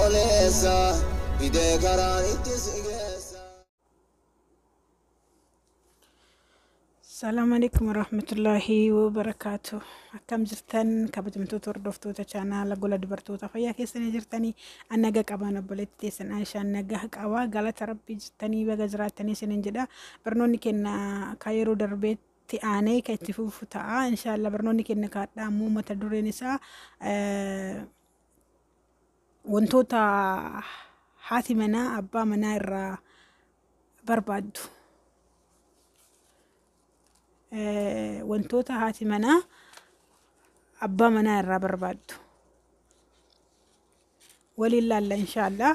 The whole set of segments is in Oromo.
Obboleessa fidee karaan itti si geessa. Salaamu alaikum warahmatullaahi wabarakaatu. Akkam jirtan kabajamtoota hordoftoota chaanaala gola dubartoota fayyaa keessanii jirtanii an naga qabaan obboleetti teessan Aishaan nagaa qabaa galata rabbii jirtanii baga jiraattanii isiniin jedha. Barnoonni keenya ka yeroo darbeetti aanee ka itti fufu ta'a. Inshaallah barnoonni keenya kaadhaa ammoo mata dureen isaa wantoota haati manaa abbaa manaa irraa barbaaddu. Wantoota haati manaa abbaa manaa irraa barbaaddu waliin laalla inshaallah.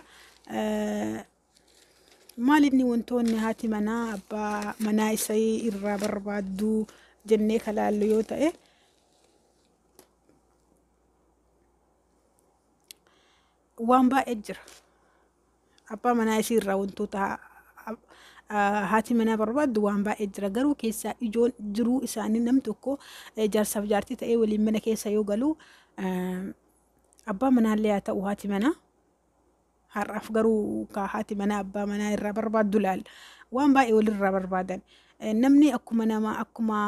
Maal inni wantoonni haati manaa abbaa manaa isii irraa barbaaddu jennee ka laallu yoo ta'e, waan baay'ee jira. Abbaa manaa isii irraa wantoota haati manaa barbaaddu waan baay'ee jira. Garuu keessaa ijoon jiruu isaanii nam tokko jaarsaaf jaartii ta'ee waliin mana keessa yoo galu, abbaa manaallee haa ta'u haati manaa, har'aaf garuu ka haati manaa abbaa manaa irraa barbaaddu laalla. Waan baay'ee walirraa barbaadan. Namni akkuma nama akkuma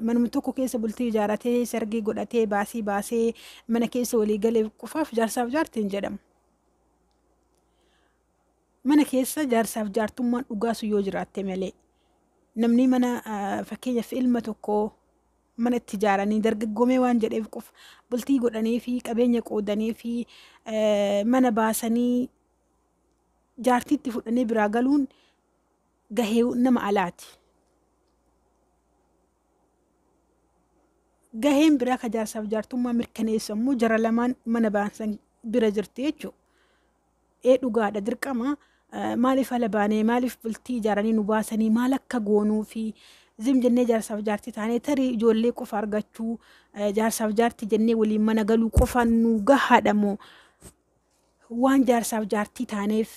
manuma tokko keessa bultii ijaaratee sargii godhatee baasii baasee mana keessa walii galee qofaaf jaarsaaf jaartiin jedhamu. Mana keessa jaarsaaf jaartummaan dhugaasu yoo jiraatte malee, namni mana fakkeenyaaf ilma tokko mana itti ijaaranii dargaggoomee waan jedheef qofa bultii godhanii fi qabeenya qoodanii fi mana baasanii jaartiitti fudhanii biraa galuun gahee nama alaati. Gaheen biraa ka jaarsaaf jaartummaa mirkaneessu ammoo jara lamaan mana baasan bira jirti jechuudha. Ee dhugaadha, dirqama maaliif ala baanee, maaliif bultii ijaaranii nu baasanii, maal akka goonuu fi zim jennee jaarsaaf jaartii taanee tarii ijoollee qofa argachuu, jaarsaaf jaartii jennee waliin mana galuu qofa nu gahaadha moo waan jaarsaaf jaartii taaneef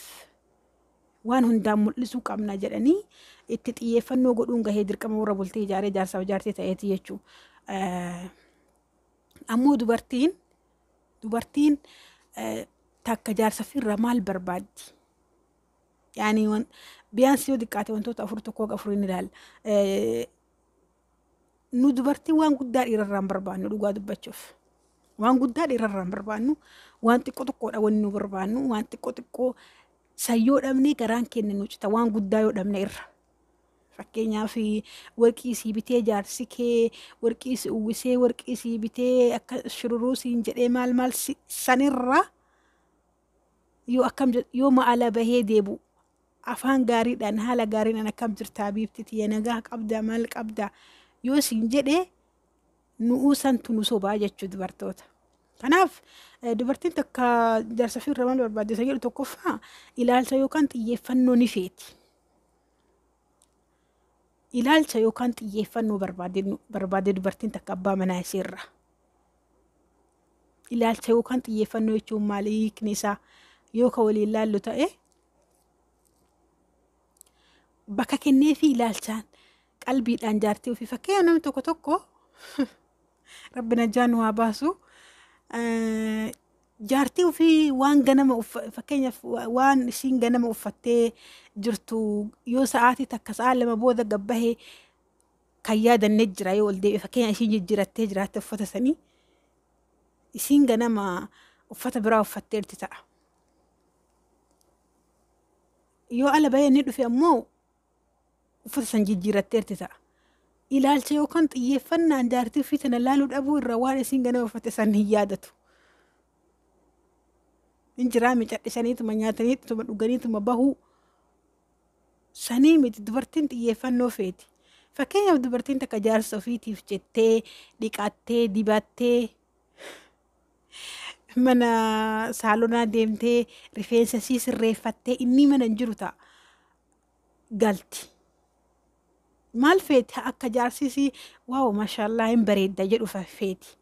waan hundaan mul'isuu qabna jedhanii itti xiyyeeffannoo godhuun gahee dirqama warra bultii ijaaree jaarsaaf jaartii ta'eeti jechuudha. Ammoo dubartiin takka jaarsa ofirraa maal barbaaddi? Yaani biyaansi yoo xiqqaate wantoota afur tokko afuriin ilaalla. Nu dubartiin waan guddaa dhiirarraa hin barbaannu dhugaa dubbachuuf. Waan guddaa dhiirarraa hin barbaannu, waan xiqqoo xiqqoodha wanni nu barbaannu, waan xiqqoo xiqqoo san yoo dhabne garaan keenya nu cita waan guddaa yoo dhabne irra. Fakkeenyaaf warqii sii bitee jaarsi kee, warqii si uwwisee, warqii sii bitee akka shururuu siin jedhee maal maal sanirra yoo akkam yoo ma'ala bahee deebu afaan gaariidhaan haala gaariidhaan akkam jirtaa biifti tiyya, nagaa qabdaa, maal qabdaa yoo siin jedhee nu'uu santu nu sobaa jechuu dubartoota. Kanaaf dubartiin takka jaarsa ofii irraa maal barbaaddi isa jedhu, tokkoffaa ilaalcha yookaan xiyyeeffannoo ni feeti. Ilaalcha yookaan xiyyeeffannoo barbaadde dubartiin takka abbaa manaa isheerra. Ilaalcha yookaan xiyyeeffannoo jechuun maali hiikni isaa yoo ka waliin laallu ta'e, bakka kenneefii ilaalchaan qalbiidhaan jaartii ofii, fakkeenyaaf namni tokko tokko, rabbi najjaa nu haa baasu, jaartii ofii waan ganama fakkeenyaaf waan ishiin ganama uffattee jirtu yoo sa'aatii takka sa'a 2 booda gabbahee kan yaadannee jira yoo ol deebi'e, fakkeenya ishiin jijjiirattee jiraatte uffata sanii, isiin ganama uffata biraa uffatteerti ta'a. Yoo ala bahee inni dhufe ammoo uffata san jijjiiratteerti ta'a. Ilaalcha yookaan xiyyeeffannaan jaartii ofii tana laaluu dhabuu irraa waan isiin ganama uffatte san hin yaadatu. Hin jiraa cadhisaniituma nyaataniituma dhuganiituma bahuu sanii miti, dubartiin xiyyeeffannoo feeti. Fakkeenyaaf dubartiin takka jaarsa ofiitiif jettee dhiqattee dibattee mana saalonaa deemtee rifeensa sii sirreeffattee inni mana hin jiru ta'a galti. Maal feeti? Akka jaarsisi wow maashaallaa hin bareedda jedhu feeti.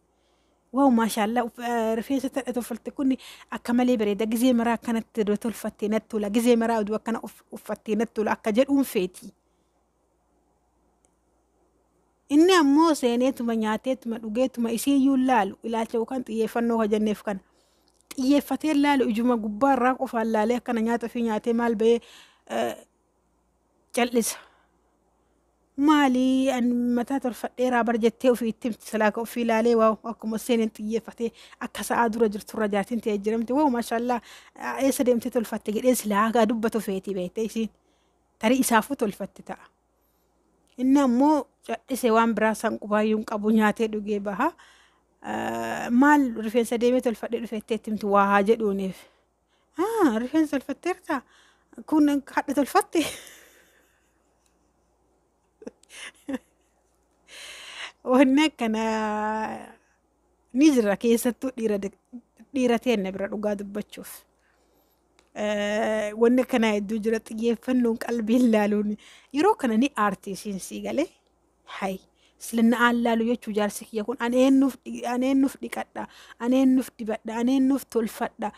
Wow maashaallaa rifeensa tadha tolfatte kun akka malee bareeda, gizee maraa akkanatti tolfattee natti tola, gizee maraa oduu akkana uffattee natti tola akka jedhuun feeti. Inni ammoo seeneetuma nyaateetuma dhugeetuma isiiyyuu laalu, ilaalcha yookaan xiyyeeffannoo ka jenneef kana. Xiyyeeffatee laalu, ijuma gubbaa irraa qofaan laalee akkana nyaata fi nyaatee maal bahee cal'isa. Maali, an mataa tolfadheeraa bar jettee ofii itti himti. Silaa ka ofii laalee waa akkuma seeneen xiyyeeffatee akka sa'aa dura jirturra jaartiin ta'ee jiramte, wow, maashaallah, eessa deemtee tolfatte jedhee silaa haa dubbatu feeti, beektee, isiin tarii isaafuu tolfatte ta'a. Inni ammoo cal'ise, waan biraa san qubaayyuu hin qabu, nyaatee dhugee baha. Maal, rifeensa deemee tolfadhee dhufeettee itti himti waa haa jedhuuniif. Rifeensa tolfatteerta, kun hadha tolfatte. Wanni akkanaa ni jira, keessattuu dhiira teenna bira, dhugaa dubbachuuf. Wanni akkanaa hedduu jira, xiyyeeffannoon qalbiin laaluun yeroo kana ni aarti isiin sii galee, hay silna aan laalu jechuu, jaarsi kiyya kun an eenyuuf dhiqadha, an eenyuuf dibadha, an eenyuuf tolfadha,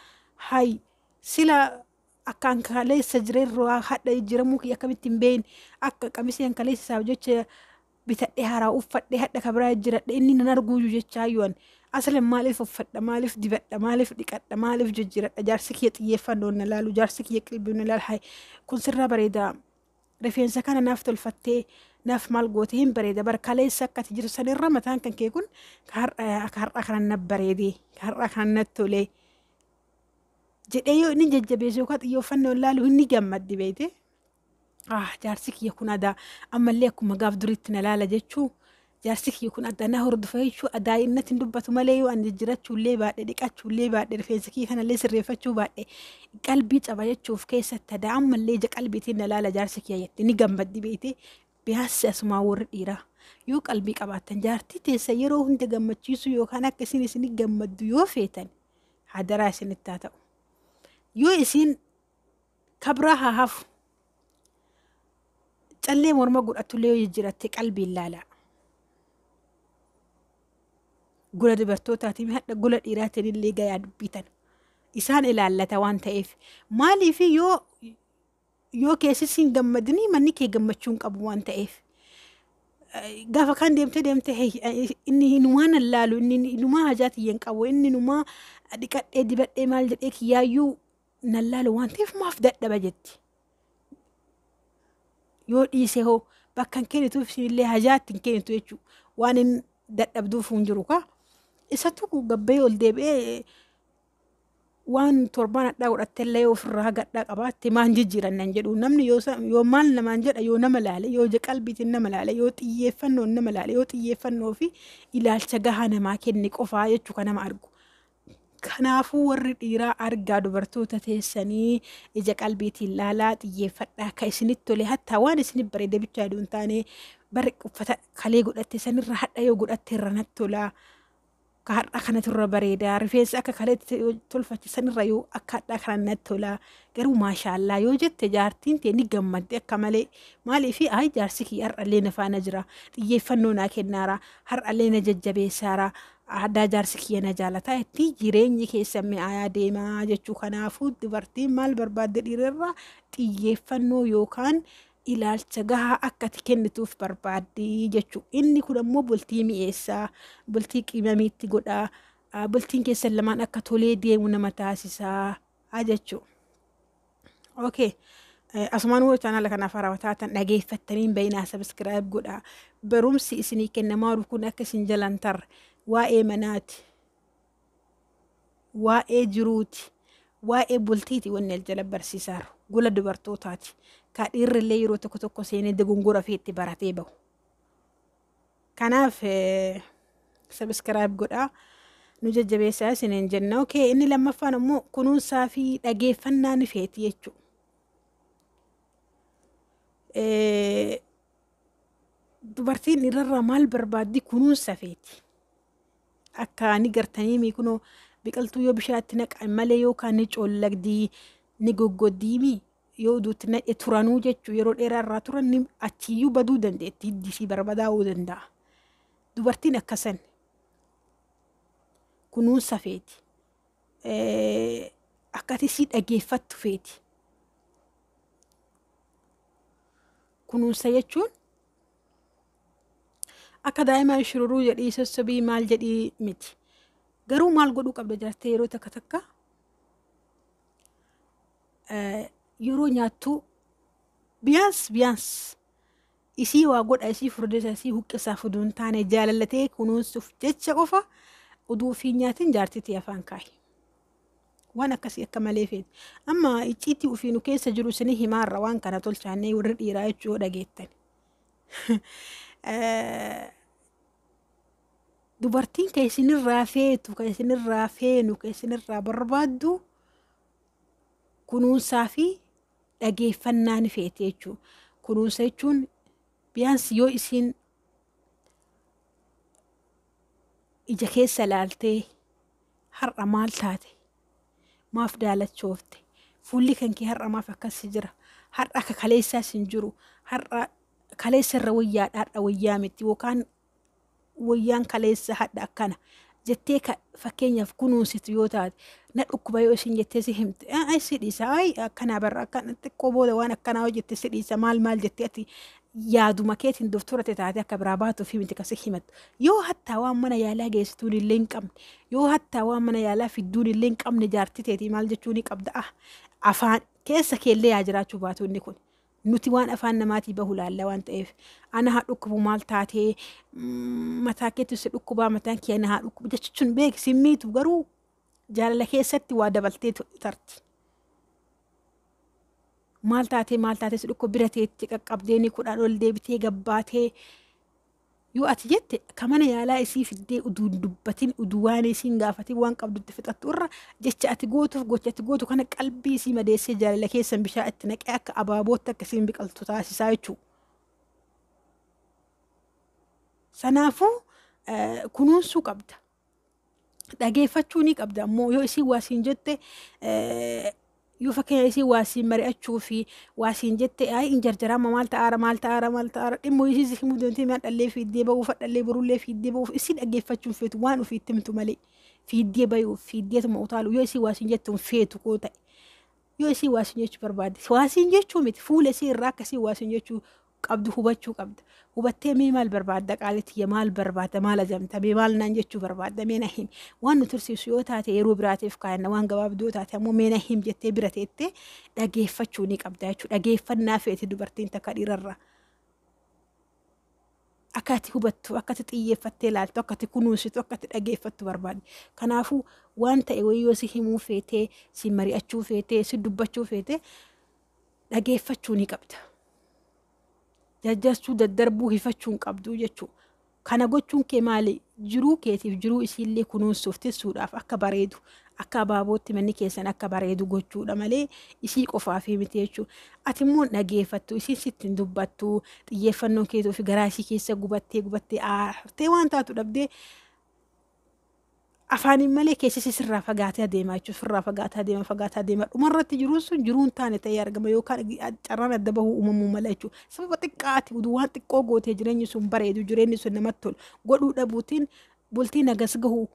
hay sila akkaan kaleessa jireerraa hadha jijjiiramuu kiyya akkamitti hin beekne, akka qamiseen kaleessa isaaf jecha bitadhee haaraa uffadhee hadha kabiraa jijjiiradhe inni nan arguuyyuu jechaa yu'an, aslan maaliif uffadha, maaliif dibadha, maaliif dhiqadha, maaliif jijjiiradha, jaarsi kiyya xiyyeeffannoon na laalu, jaarsi kiyya qalbiin na laalu, hay kun sirraa bareeda, rifeensa kana naaf tolfattee naaf maal goote, hin bareeda bar, kaleessa akkati jiru sanirra mataan kan kee kun har'a kana na bareedee, har'a kana na tolee jedhee yoo inni jajjabeessu yookaan xiyyeeffannoon laalu inni gammaddi, beekte. Ah, jaarsi kiyya kun adaa ammallee akkuma gaaf duriitti na laala jechuu, jaarsi kiyya kun adda na hordofa jechuu, adaa innatti hin dubbatu malee yoo ani jijjiirachuullee baadhe, dhiqachuullee baadhe, rifeensa kiyya kanallee sirreeffachuu baadhe qalbii caba jechuuf keessatti, adaa ammallee ija qalbiitiin na laala jaarsi kiyya jetti ni gammaddi, beekte. Biyaassi asumaa warri dhiiraa yoo qalbii qabaattan, jaartii teessa yeroo hunda gammachiisuu yookaan akka isin isin gammaddu yoo feetan, hadaraa isinitti haa ta'u. Yoo isiin kabraa haa hafu, callee morma godhatullee yoo jijjiiratte qalbiin laalaa. Gola dubartootaatiin hadha gola dhiiraatiin illee gayaa dubbitan. Isaan ilaallata waan ta'eef. Maaliif, yoo keessi siin gammadinii manni kee gammachuu hin qabu waan ta'eef. Gaafa kaan deemtee deemtee inni inumaa nan laalu, inni inumaa hajaa tiyya hin qabu, inni inumaa dhiqadhee dibadhee maal jedhee kiyyaayyuu nan laalu waan ta'eef maaf dadhaba jetti. Yoo dhiise hoo bakka hin kennituuf, isinillee hajaatti hin kennitu jechuudha. Waan inni dadhabduuf hin jiru kaa. Isatu gabbee ol deebi'ee waan torbaan hadhaa godhattellee yoo ofirraa gadhaa qabaatte maan jijjiiran nan jedhu, namni yoo maal namaan jedha, yoo nama laale, yoo ija qalbiitiin nama laale, yoo xiyyeeffannoon nama laale, yoo xiyyeeffannoo fi ilaalcha gahaa namaa kenne qofaa jechuu kan nama argu. Kanaafuu warri dhiiraa argaa dubartoota teessanii ija qalbiitiin laalaa, xiyyeeffadhaa, akka isinitti tole, hattaa waan isinit bareede bichaa hin taane, bari uffata kalee godhatte sanirra hadha yoo godhatte irra natti tolaa. Ka har'a kanatu irra bareeda, rifeensa akka kaleetti tolfache sanirra yoo akka hadhaa kana natti tola, garuu maashaallaa yoo jette jaartiin tee ni gammadde akka malee. Maaliif, ay jaarsi kiyya har'allee na faana jira, xiyyeeffannoo naa kennaara, har'allee na jajjabeessaara, addaa jaarsi kiyya na jaalataa itti jireenyi keessa mi'aayaa deemaa jechuu. Kanaafuu dubartiin maal barbaadde dhiirarraa? Xiyyeeffannoo yookaan ilaalcha gahaa akka ati kennituuf barbaaddi jechuu. Inni kun ammoo bultii mi'eessaa, bultii qimamiitti godhaa, bultiin keessan lamaan akka tolee deemu nama taasisaa jechuu. Okay. Asumaan warra chaanaala kanaaf haarawaa taatan dhageeffattanii hin bayinaa, subscribe godhaa. Barumsi isinii kennamaa jiru kun akka isin jalan tarre, waa'ee manaati. Waa'ee jiruuti. Waa'ee bultiiti wanni al jala barsiisaaru. Gola dubartootaati. Ka dhiirri illee yeroo tokko tokko seenee dogongora fi itti baratee bahu. Kanaaf subscribe godhaa. Nu jajjabeessaa isiniin jenna. Okay, inni lammaffaan immoo kunuunsaa fi dhageeffannaa ni feeti jechuudha. Dubartiin dhiirarraa maal barbaaddi? Kunuunsa feeti. Akka ni gartanii mi kunoo biqiltuu yoo bishaatti naqan malee yookaan ni coollagdii, ni goggoddii, yoo uduutti naqe turanuu jechuu, yeroo dheeraa irraa turan ni achiyyuu baduu dandeetti, hiddi isii barbadaa'uu danda'a. Dubartiin akkasan kunuunsa feeti. Akka ati isii dhageeffattu feeti. Kunuunsa jechuun akka daa'ima shururuu jedhii sossobii maal jedhii miti. Garuu maal godhuu qabda jaartee yeroo takka takka Yeroo nyaattu biyaans biyaans isii waa godha, isii furdisa, isii huqqisaa fuduu hin taane, jaalallatee kunuunsuuf jecha qofa uduu ofii nyaatin jaartitii afaan kaa'i. Waan akkasii akka malee feeti. Amma icciitii ofii nu keessa jiru isinii himaarra waan kana tolchaannee warri dhiiraa jechuu yoo dhageettan. Dubartiin kan isinirraa feetu, kan isinirraa feenu, kan isinirraa barbaaddu kunuunsaa fi dhageeffannaa ni feeti jechuudha. Kunuunsa jechuun biyaansi yoo isiin ija keessa laaltee, har'a maal taate, maaf daalachoofte, fuulli kan kee har'a maaf akkas jira, har'a akka kaleessaas hin jiru, har'a kaleessa irra wayyaadha, har'a wayyaa miti, yookaan wayyaan kaleessa hadha akkana jettee fakkeenyaaf kunuunsitu yoo taate, na dhukkuba yoo isin jettee si himte, ay si dhiisa, ay akkanaa barra akkana xiqqoo booda waan akkanaa hojjette si dhiisa, maal maal jettee ati yaaduma keetiin doktora taate akka biraa baatuuf himte kasi himattu. Yoo hattaa waan mana yaalaa geessituun illee hin qabne, yoo hattaa waan mana yaalaa fidduun illee hin qabne, jaartii teetii maal jechuu ni qabda? Ah, afaan keessa keellee yaa jiraachuu baatu, inni kun nuti waan afaan namaatii bahu laalla waan ta'eef, ana haa dhukkubu, maal taatee, mataa keetti si dhukkubaa, mataan kee na haa dhukkubu jechuun beek simmiitu, garuu jaalala keessatti waa dabaltee tarti. Maal taatee, maal taatee si dhukkuba, bira teetti qaqqabdee ni kudhaan ol deebitee gabbaatee yoo ati jette, ka mana yaalaa isii fiddee uduu hin dubbatin, uduu waan isiin gaafatin waan qabdutti fixattu irra, jecha ati gootuuf gocha ati gootu kana qalbii isii madeessee jaalala keessan bishaan itti naqee akka abaabootti akka isiin biqiltu taasisaa jechuudha. Sanaafuu kunuunsuu qabda. Dhageeffachuu ni qabda. Ammoo yoo isiin waa siin jette, yoo fakkeenya isii waa siin mari'achuu fi waa siin jette, ayi hin jarjarama, maal ta'aara, maal ta'aara, maal ta'aara, dhimma isii si himuu deemtee maal dhallee fiiddee ba'uuf, hadhallee borullee fiiddee ba'uuf, isii dhaggeeffachuun feetu, waan ofiitti himtu malee fiiddee bayuuf fiiddeetuma utaalu. Yoo isii waa siin jettu hin feetu koo ta'e, yoo isii waa siin jechuu barbaadde, waa siin jechuu miti, fuula isii irraa akka isii waa siin jechuu qabdu hubachuu qabda. Hubattee, mee maal barbaadda, qaalitiyya, maal barbaadda, maal ajamta, mee maal naan jechuu barbaadda, mee na himi, waan nu tursiisu yoo taate yeroo biraatiif kaayanna, waan gabaabduu yoo taate ammoo mee na him jettee bira teettee dhageeffachuu ni qabda jechuudha. Dhageeffannaa feeti dubartiin takka dhiirarraa. Akka ati hubattu, akka ati xiyyeeffattee ilaaltu, akka ati kunuunsitu, akka ati dhageeffattu barbaadde. Kanaafuu waan ta'e wayii yoo si himuu feetee, si mari'achuu feetee, si dubbachuu feetee, dhageeffachuu ni qabda. Jajjarsuu, daddarbuu, hifachuu hin qabdu jechuudha. Kana gochuun kee maali? Jiruu keetiif jiruu isiillee kunuunsuuf, tissuudhaaf, akka bareedu, akka abaabootti manni keessan akka bareedu gochuudha malee isii qofaaf miti jechuudha. Ati immoo hin dhageeffattu, isiin sitti hin dubbattu, xiyyeeffannoon keetuu fi garaa isii keessa gubattee gubattee aartee waan taatu dhabdee afaaniin malee keessi sirraa fagaatee adeema jechuudha. Sirraa fagaataa adeema, fagaataa adeema. Dhumarratti jiruun sun jiruu hin taane ta'ee argama yookaan carraan adda bahuu uumamuu mala jechuudha. Sababa xiqqaati uduu waan xiqqoo gootee jireenyi sun bareedu, jireenyi sun namatti tolu godhuu dhabuutiin bultiin hagas gahu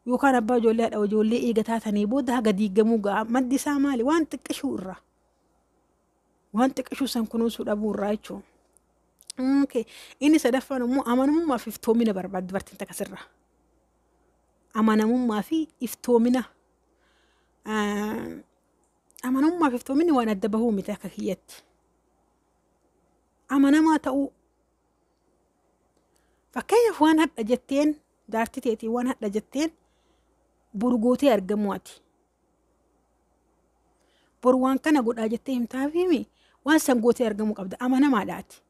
yookaan abbaa ijoollee, haadha ijoollee eega taatanii booda haga diigamuu ga'a. Maddi isaa maali? Waan xiqqishuu irraa. Waan xiqqishuu san kunuunsuu dhabuu irraa jechuudha. Okay. Inni sadaffaan immoo amanamummaa fi iftoomina barbaaddi dubartiin takka sirraa. Amanamummaa fi iftoomina. Amanamummaa fi iftoominni waan adda bahuu miti akka kiyyatti. Amanamaa ta'uu. Fakkeenyaaf waan hadha jetteen jaartii teetii, waan hadha jetteen boru gootee argamuu ati. Boru waan kana godhaa jettee himtaafimi, waan san gootee argamuu qabda. Amanamaadha ati.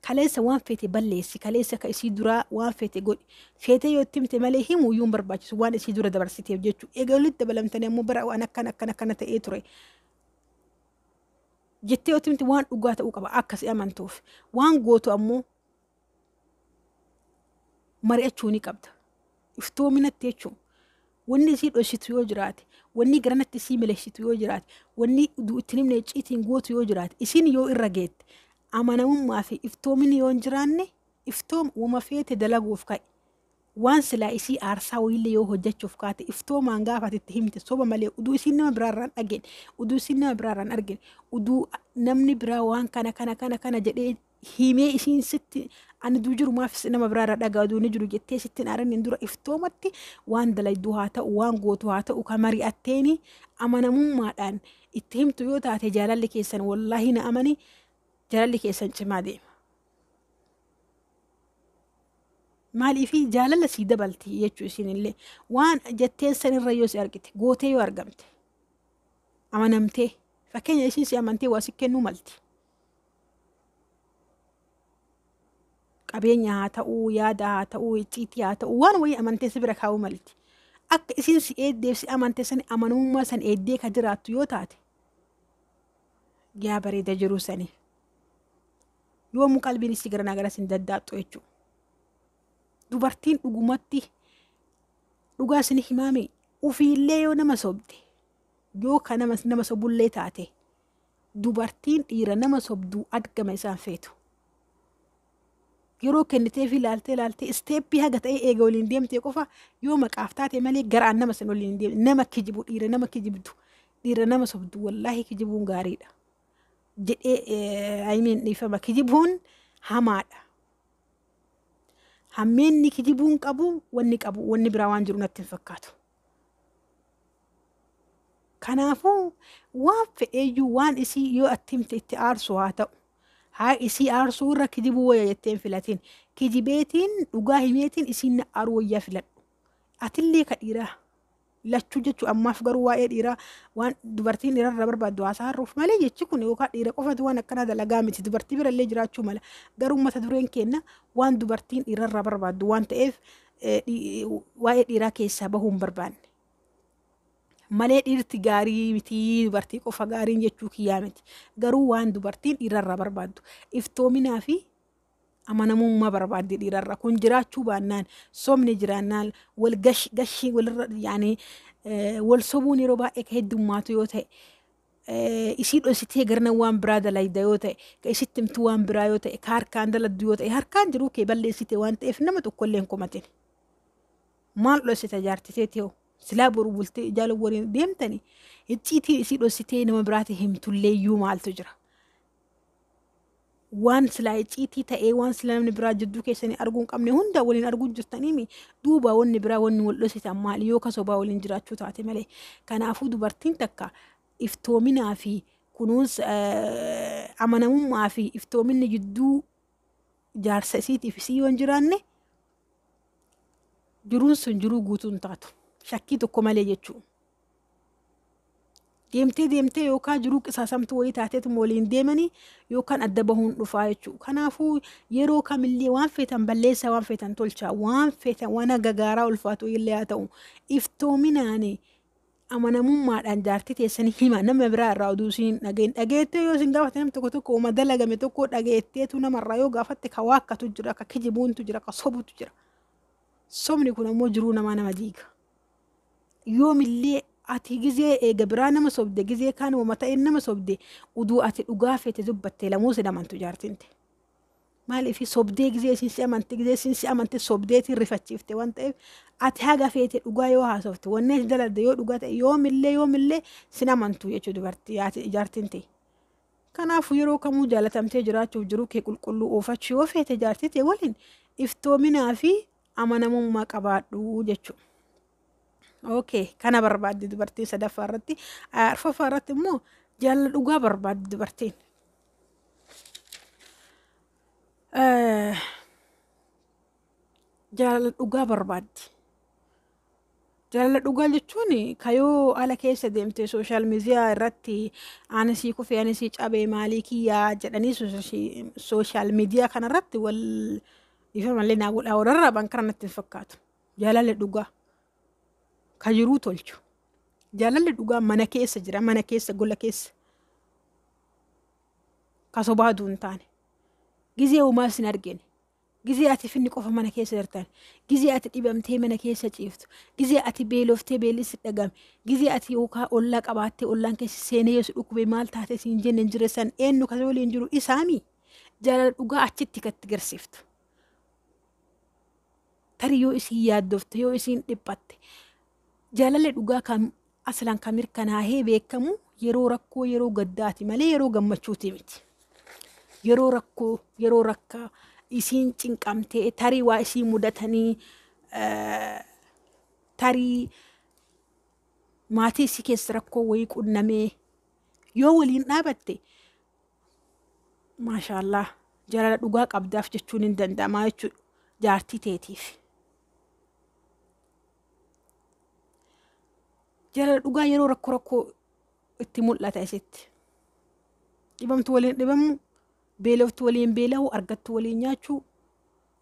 Kaleessa waan feete balleessi, kaleessa ka isii duraa waan feete godhi. Feetee yoo itti himte malee himuu iyyuu hin barbaachisu waan isii dura dabarsiteef jechuudha. Egaa walitti dabalamtanii ammoo bara waan akkana akkana akkana ta'ee ture jettee yoo itti himte, waan dhugaa ta'uu qaba akka si amantuuf. Waan gootu ammoo mari'achuu ni qabda. Iftoominatti jechuun wanni isii dhoksitu yoo jiraate, wanni garanatti isii mileessitu yoo jiraate, wanni itti himne icciitiin gootu yoo jiraate, isiin yoo irra geette, amanamummaa fi iftoominni yoo hin jiraanne, iftoom wama feete dalaguuf ka'e. Waan silaa isii aarsaa wayiillee yoo hojjechuuf kaate, iftoomaan gaafa ati itti himte, soba malee, uduu isiin nama biraarraan dhageen, uduu isiin nama biraarraan argine, uduu namni biraa waan kana kana kana kana jedhee himee isiin sitti ani duu jiru maaf nama biraarra dhagaa duu ni jiru jettee sitti hin aarineen dura iftoomatti waan dalayduu haa ta'u, waan gootu haa ta'u, ka mari'atteeni amanamummaadhaan itti himtu yoo taate, jaalalli keessan, wallaahi na amani, jaalalli keessan cimaa deema. Maaliifi jaalala sii dabalti jechuu. Isinillee waan jetteen sanirra yoo si argite, gootee yoo argamte, amanamtee, fakkeenya isiin si amantee waa si kennuu malti. Qabeenya haa ta'uu, yaada haa ta'uu, icciitii haa ta'uu, waan wayii amantee si bira kaa'uu malti. Akka isiin si eeddeef si amante san, amanamummaa san eeddee ka jiraattu yoo taate, yaa bareeda jiruu sanii. Yoomuu qalbiin isii garanaa garas hin daddaaxxu jechuudha. Dubartiin dhugumatti dhugaa isin himaame, ufiillee yoo nama sobde, yoo ka nama sobullee taate, dubartiin dhiira nama sobduu argama isaan feetu. Yeroo kenniteef ilaaltee ilaaltee step haga ta'ee eega waliin deemtee qofa, yoo maqaaf taate malee garaan nama san waliin deemte. Nama kijibu, dhiira nama kijibdu, dhiira nama sobdu, wallaahi kijibuun gaariidha. Jedhee, I mean, dhiifama, kijibuun hamaadha. Hammeenni kijibuun qabu wanni qabu wanni biraa waan jiru natti hin fakkaatu. Kanaafuu waan fedheeyyuu, waan isii yoo atti himte itti aarsu haa ta'u. Haa isii aarsuu irra kijibuu wayya jettee hin filatin. Kijibeetiin dhugaa himeetiin isiin na aaruu wayyaa filadhu. Atillee ka dhiiraa lachuu jechuu. Ammaaf garuu waa'ee dhiiraa, waan dubartiin dhiirarra barbaaddu haasaa harruuf malee, jechi kun yookaan dhiira qofatu waan akkanaa dalagaa miti, dubartii birallee jiraachuu mala. Garuu mata dureen kenna waan dubartiin dhiirarra barbaaddu waan ta'eef, waa'ee dhiiraa keessaa bahuu hin barbaanne. Malee dhiirti gaarii miti, dubartii qofa gaariin jechuu kiyyaa miti. Garuu waan dubartiin dhiirarraa barbaaddu iftoominaa fi amanamummaa barbaaddi dhiirarra. Kun jiraachuu baannaan, sobni jiraannaan, wal gashii walirra, yaani wal sobuun yeroo baay'ee ka heddummaatu yoo ta'e, isii dhositee garna waan biraa dalayda yoo ta'e, ka isitti himtu waan biraa yoo ta'e, ka harkaan daladdu yoo ta'e, harkaan jiruu kee balleessite waan ta'eef nama tokkollee hin komatin. Maal dhosita jaartitee ta'u? Silaa boru bultee jaala waliin deemtani, icciitii isii dhositee nama biraati himtullee iyyuu maaltu jira? Waan silaa icciitii ta'ee, waan silaa namni biraa jidduu keessanii arguu hin qabne hunda waliin arguu jirtaniimi, duuba wanni biraa wanni wal dhositan maali, yoo ka sobaa waliin jiraachuu taate malee? Kanaafuu dubartiin takka iftoominaa fi kunuunsa, amanamummaa fi iftoominni jidduu jaarsa isiitiif isii yoo hin jiraanne, jiruun sun jiruu guutuu hin taatu. Shakkii tokko malee jechuudha. Deemtee deemtee yookaan jiruu qisaasamtuu wayii taateetuma waliin deemanii yookaan adda bahuun dhufaa jechuudha. Kanaafuu yeroo kamillee waan feetan balleessaa, waan feetan tolchaa, waan feetan waan gagaaraa ulfaatu illee haa ta'u, iftoominaan amanamummaadhaan jaartii teessanii hima. Nama biraa irraa oduu isiin dhageen dhageettee yoo isin gaafatte, namni tokko tokko uuma dalagame tokko dhageetteetu namarraa yoo gaafatte, ka waakkatu jira, ka kijibuuntu jira, ka sobutu jira. Sobni kun ammoo jiruu namaa nama diiga. Yoomillee ati gizee eega biraa nama sobde, gizee kaan uuma ta'een nama sobde, uduu ati dhugaa feete dubbatte lamuu si amantu jaartinte. Maaliif sobdee gizee isin si amante, gizee isin si amante sobdeetiin rifachiifte waan ta'eef, ati haga feete dhugaa yoo haasofte, wanni ati dalagde yoo dhugaa ta'e, yoomillee yoomillee sin amantu jechuu dubartii jaartiin ta'e. Kanaafuu yeroo kamuu jaalatamtee jiraachuuf, jiruu kee qulqulluu oofachuu yoo feete, jaartii ta'e waliin iftoominaa fi amanamummaa qabaadhu jechuudha. Okay, kana barbaaddi dubartiin sadaffaa irratti. Arfaffaa irratti immoo jaalala dhugaa barbaaddi dubartiin. Jaalala dhugaa barbaaddi. Jaalala dhugaa jechuun kayoo ala keessa deemte social media irratti ani sii kufee, ani sii cabee, maalii kiyyaa jedhanii social media kanarratti wal ifa malee naa godhaa warra kana natti hin fakkaatu. Jaalalli dhugaa ka jiruu tolchu. Jaalalli dhugaa mana keessa jira, mana keessa, gola keessa. Ka sobaaduu hin taane. Gizee uumaa sin argine. Gizee ati finni qofa mana keessa jirtan. Gizee ati dhibamtee mana keessa ciiftu. Gizee ati beeloftee beelli si dhagame. Gizee ati yookaan ollaa qabaattee ollaan keessa seenee yoo si dhukkube maal taate siin jenne hin jire san, eenyu kan waliin jiru isaami. Jaalala dhugaa achitti kan itti garsiiftu. Tarii yoo isiin yaaddofte, yoo isiin dhiphatte, jaalalli dhugaa kan aslan kan mirkanaahee beekamu yeroo rakkoo, yeroo gaddaati malee yeroo gammachuuti miti. Yeroo rakkoo, yeroo rakkaa isiin cinqamtee tarii waa isii mudatanii, tarii maatii isii keessa rakkoo wayii qunnamee yoo waliin dhaabatte, maashaallah, jaalala dhugaa qabdaaf jechuun hin danda'amaa jechuudha jaartii teetiif. Jaalala dhugaa yeroo rakkoo rakkoo itti mul'ata isitti. Dhibamtu waliin dhibamu, beeloftu waliin beela'u, argattu waliin nyaachuu,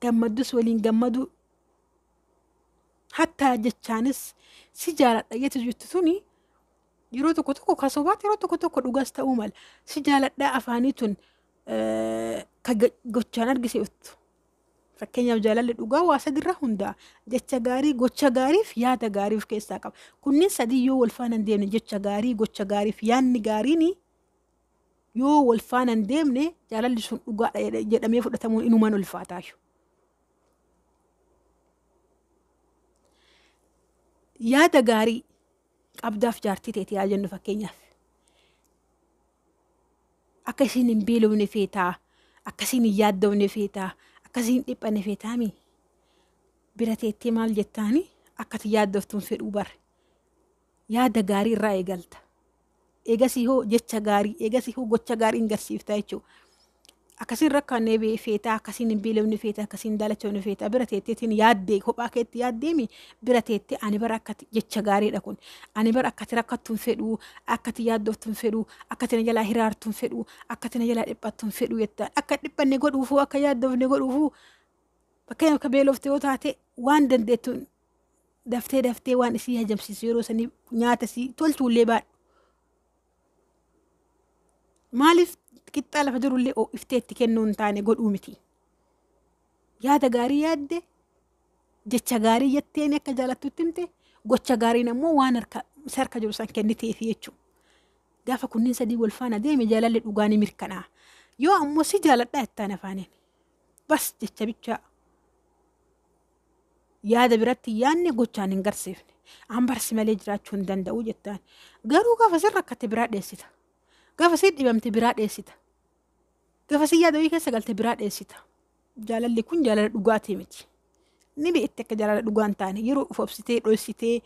gammaddus waliin gammadu. Hattaa jechaanis si jaaladha jettu jettu suni yeroo tokko tokko kasobaatti, yeroo tokko tokko dhugaas ta'uu mala. Si jaaladhaa afaanii tun ka gochaan argisiiftu. Fakkeenyaaf, jaalalli dhugaa waa sadirra hundaa'a. Jecha gaarii, gocha gaarii fi yaada gaarii of keessaa qaba. Kunneen sadii yoo wal faana hin deemne, jecha gaarii, gocha gaarii fi yaadni gaariin yoo wal faana hin deemne, jaalalli sun dhugaadha jedhamee fudhatamuun inumaan ulfaataayu. Yaada gaarii qabdaaf jaartii teeti yaa jennu fakkeenyaaf. Akka isiin hin beelofne feetaa, akka isiin hin yaaddofne feetaa, akka isiin hin dhiphanne feetaami. Bira teettee maal jettaani? Akka ati yaaddoftuun fedhuu bare. Yaada gaarii irraa eegalta. Eegasii hoo jecha gaarii, eegasii hoo gocha gaarii hin garsiifta jechuudha. Akkasiin rakkaannee feetaa, akkasiin hin beelofne feetaa, akkasiin daalachoofne feetaa, bira teetteetiin yaaddee, kophaa keetti yaaddeemi bira teettee, ani bara akkati, jecha gaariidha kun. Ani bara akkati rakkattu hin fedhuu, akkati yaaddoftu hin fedhuu, akkati na jalaa hiraartu hin fedhuu, akkati na jalaa dhiphattu hin fedhuu jettaan. Akka dhiphanne godhuufuu, akka yaaddofne godhuufuu, fakkeenyaaf akka beelofte yoo taate, waan dandeettuun daftee daftee waan isii hajamsiisu yeroo sanii nyaata isii tolchuullee baadhu. Maaliif qixxaa lafa jirullee ho'iftee itti kennuu hin taane godhuu miti. Yaada gaarii yaadde, jecha gaarii jetteen akka jaalattutti himte, gocha gaariin ammoo waan harka isa harka jiru san kenniteefi jechuudha. Gaafa kunniin sadii wal faana deeme, jaalalli dhugaa ni mirkanaa'a. Yoo ammoo si jaaladhaa jettaan afaaniin, bas jecha bichaa, yaada biratti hin yaadne, gochaan hin garsiifne. An barsi malee jiraachuu hin danda'u jettaan. Garuu gaafa sin rakkatte biraa dheessita. Gaafa sin dhibamte biraa dheessita. Gaafa sin yaada wayii keessa galte biraa dheessita. Jaalalli kun jaalala dhugaatii miti. Ni beekti akka jaalala dhugaa hin taane. Yeroo of obsitee dhoksitee,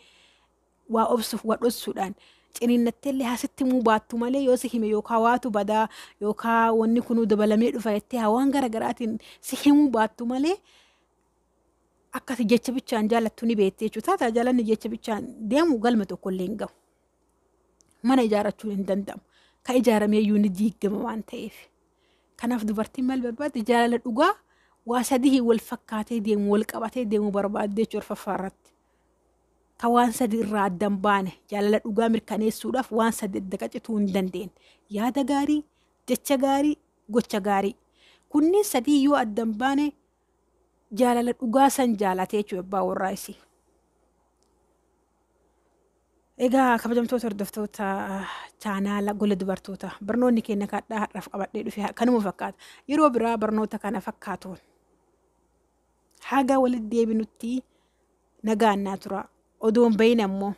waa obsuuf waa dhoksuudhaan ciniinnattee illee hasitti himuu baattu malee, yoo si hime yookaan waatu badaa yookaan wanni kunuu dabalamee dhufa jettee waan gara garaatiin si himuu baattu malee, akkati jecha bichaan jaalattu ni beekti jechuudha. Taataa jaalalli jecha bichaan deemu galma tokko illee hin gahu. Mana ijaarrachuun hin danda'amu. Ka ijaaramee iyyuu ni diigama waan ta'eef. Kanaaf dubartiin maal barbaaddi? Jaalala dhugaa waa sadii wal fakkaatee deemu, wal qabatee deemu barbaadde jechuudha arfaffaa irratti. Ka waan sadi irraa adda hin baane, jaalala dhugaa mirkaneessuudhaaf waan sadi adda qacituu hin dandeenye. Yaada gaarii, jecha gaarii, gocha gaarii. Kunniin sadii yoo adda hin baane, jaalala dhugaa san jaalatee jechuudha abbaa warraa isii. Egaa kabajamtoota hordoftoota chaanaala Gola Dubartoota, barnoonni keenya kadhaa har'aaf qabadhee dhufe kanuma fakkaata. Yeroo biraa barnoota kana fakkaatuun haga walitti deebinutti nagaan naa tura. Odoon bahin ammoo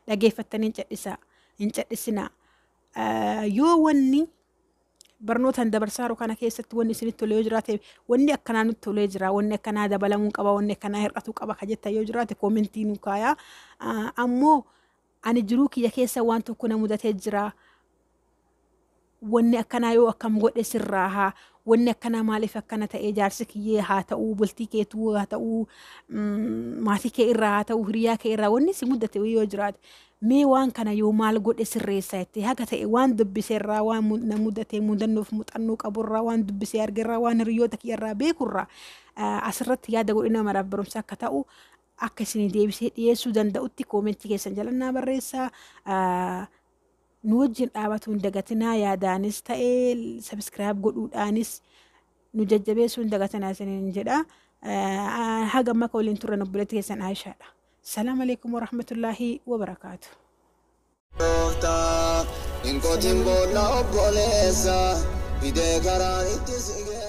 dhageeffattanii hin cadhisaa, hin cadhisinaa. Yoo wanni barnootaan dabarsaaru kana keessatti wanni isinitti tole yoo jiraate, wanni akkanaa nutti tolee jira, wanni akkanaa dabalamuu qaba, wanni akkanaa hir'atuu qaba ka jettan yoo jiraate, koomentii nu kaayaa. Ammoo ani jiruu kiyya keessa waan tokko na mudatee jira. Wanni akkanaa yoo akkam godhe sirraa haa, wanni akkanaa maaliif akkana ta'ee, jaarsi kiyyee haa ta'uu, bultii keetuu haa ta'uu, maatii kee irraa haa ta'uu, hiriyaa kee irraa wanni si mudate yoo jiraate, mee waan kana yoo maal godhe sirreessa jettee, haga ta'e waan dubbise irraa, waan na mudate, mudannoof muuxannoo qaburraa, waan dubbisee argerraa, waan hiriyoota kiyya irraa beekurraa asirratti yaada godhina maraaf barumsa akka ta'u akka isinii deebisee dhiyeessuu danda'utti koomentii keessan jalannaa barreessaa. Nu wajjin dhaabatu hin dagatinaa, yaadaanis ta'ee subscribe godhuudhaanis nu jajjabeessuu hin dagatinaa isiniin jedha. Haga amma akka waliin turre obboleetti keessan Aishaadha. Salaam alaikum warahmatullaahi wabarakaatu. Hin qotin boolla obboleessa fidee karaan itti si.